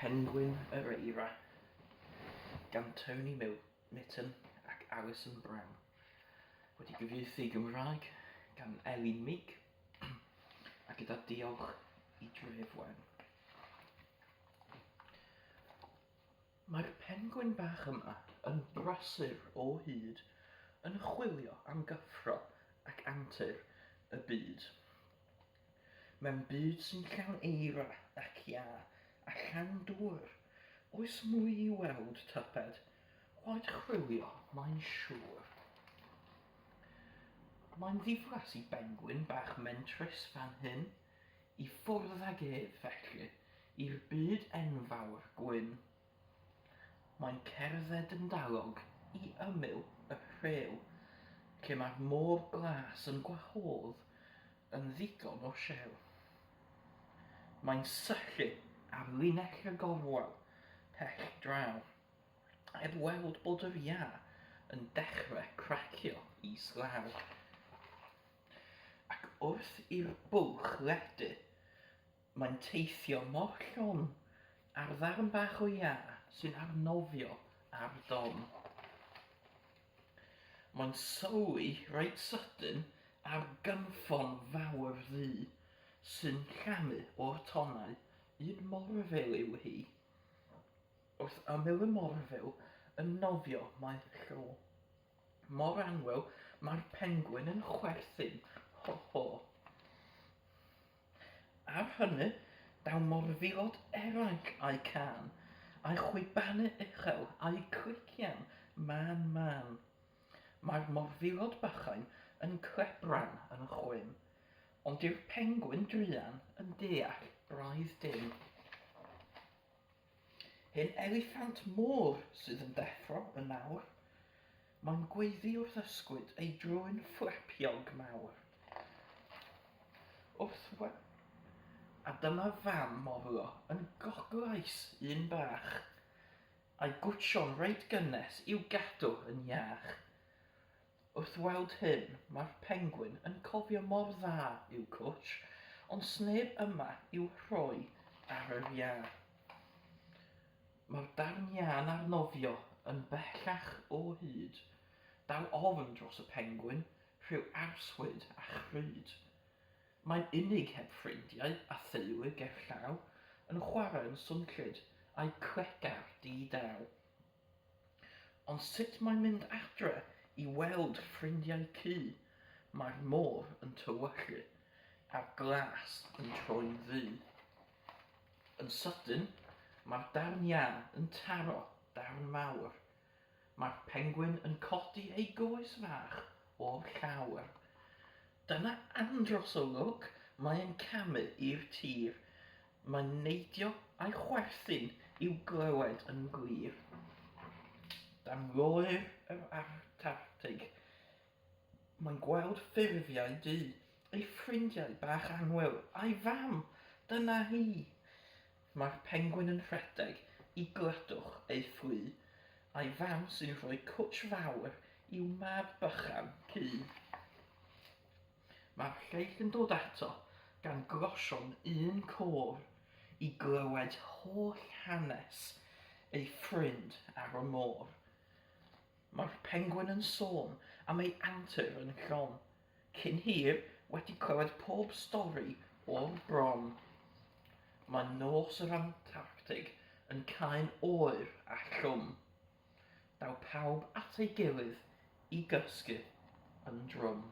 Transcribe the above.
Pengwin yr Eira gan Tony Mil Mitten ac Alison Brown. Wedi gyfieithu i Gymraeg gan Elin Meek a gyda diolch i Dref Wen. Mae'r pengwin bach yma yn brysur o hyd yn chwilio am gyffro ac antur y byd. Mewn byd sy'n llawn eira ac iâ a llawn dŵr, oes mwy i'w weld, tybed? Rhaid chwilio, mae'n siŵr. Mae'n ddiflas i bengwin bach mentrus fan hyn, i ffwrdd ag ef, felly, i'r byd enfawr gwyn. Mae'n cerdded yn dalog i ymyl y rhew, lle mae'r môr glas yn gwahodd yn ddigon o siew. Mae'n syllu ar linell y gorwel pell draw, heb weld bod yr iâ yn dechrau cracio islaw. Ac wrth i'r bwlch ledu, Mae'n teithio mor llon ar ddarn bach o iâ sy'n arnofio ar don. Mae'n sylwi reit sydyn ar gynffon fawr ddu sy'n llamu o'r tonnau, un morfil yw hi. Wrth ymyl y morfil yn nofio mae llo. Mor annwyl, mae'r pengwin yn chwerthin, ho ho. Ar hynny, daw morfilod eraill a'u cân, a'u chwibanu uchel, a'u clician mân mân. Mae'r morfilod bychain yn clebran yn chwim, ond dyw'r pengwin druan yn deall braidd dim. Hen eliffant môr sydd yn deffro yn awr. Mae'n gweiddi wrth ysgwyd ei drwyn fflapiog mawr. Wrth we- A dyma fam morlo yn goglais un bach, a'i gwtsio'n reit gynnes i'w gadw yn iach. Wrth weld hyn, mae'r pengwin yn cofio mor dda yw cwtsh, ond sneb yma i'w rhoi ar yr iâ. Mae'r darn iâ'n arnofio yn bellach o hyd. Daw ofn dros y pengwin, rhyw arswyd a chryd. Mae'n unig heb ffrindiau a theulu gerllaw, yn chwarae'n swnllyd a'i clegar di-daw. Ond sut mae mynd adre i weld ffrindiau cu? Mae'r môr yn tywyllu, a'r glas yn troi'n ddu. Yn sydyn, mae'r darn iâ yn taro darn mawr. Mae'r pengwin yn codi ei goes fach o'r llawr. Dyna andros o lwc, mae'n camu i'r tir. Mae'n neidio a'i chwerthin i'w glywed yn glir. Dan loer yr Antarctig, mae'n gweld ffurfiau du, ei ffrindiau bach annwyl, a'i fam! Dyna hi! Mae'r pengwin yn rhedeg i gladwch ei fflu, a'i fam sy'n rhoi cwtsh fawr i'w mab bychan, cu. Mae'r lleill yn dod ato gan glosio'n un côr i glywed holl hanes ei ffrind ar y môr. Mae'r pengwin yn sôn am ei antur yn llon. Cyn hir, wedi clywed pob stori o'r bron. Mae nos yr Antarctig yn cau'n oer a llwm. Daw pawb at ei gilydd i gysgu yn drwm.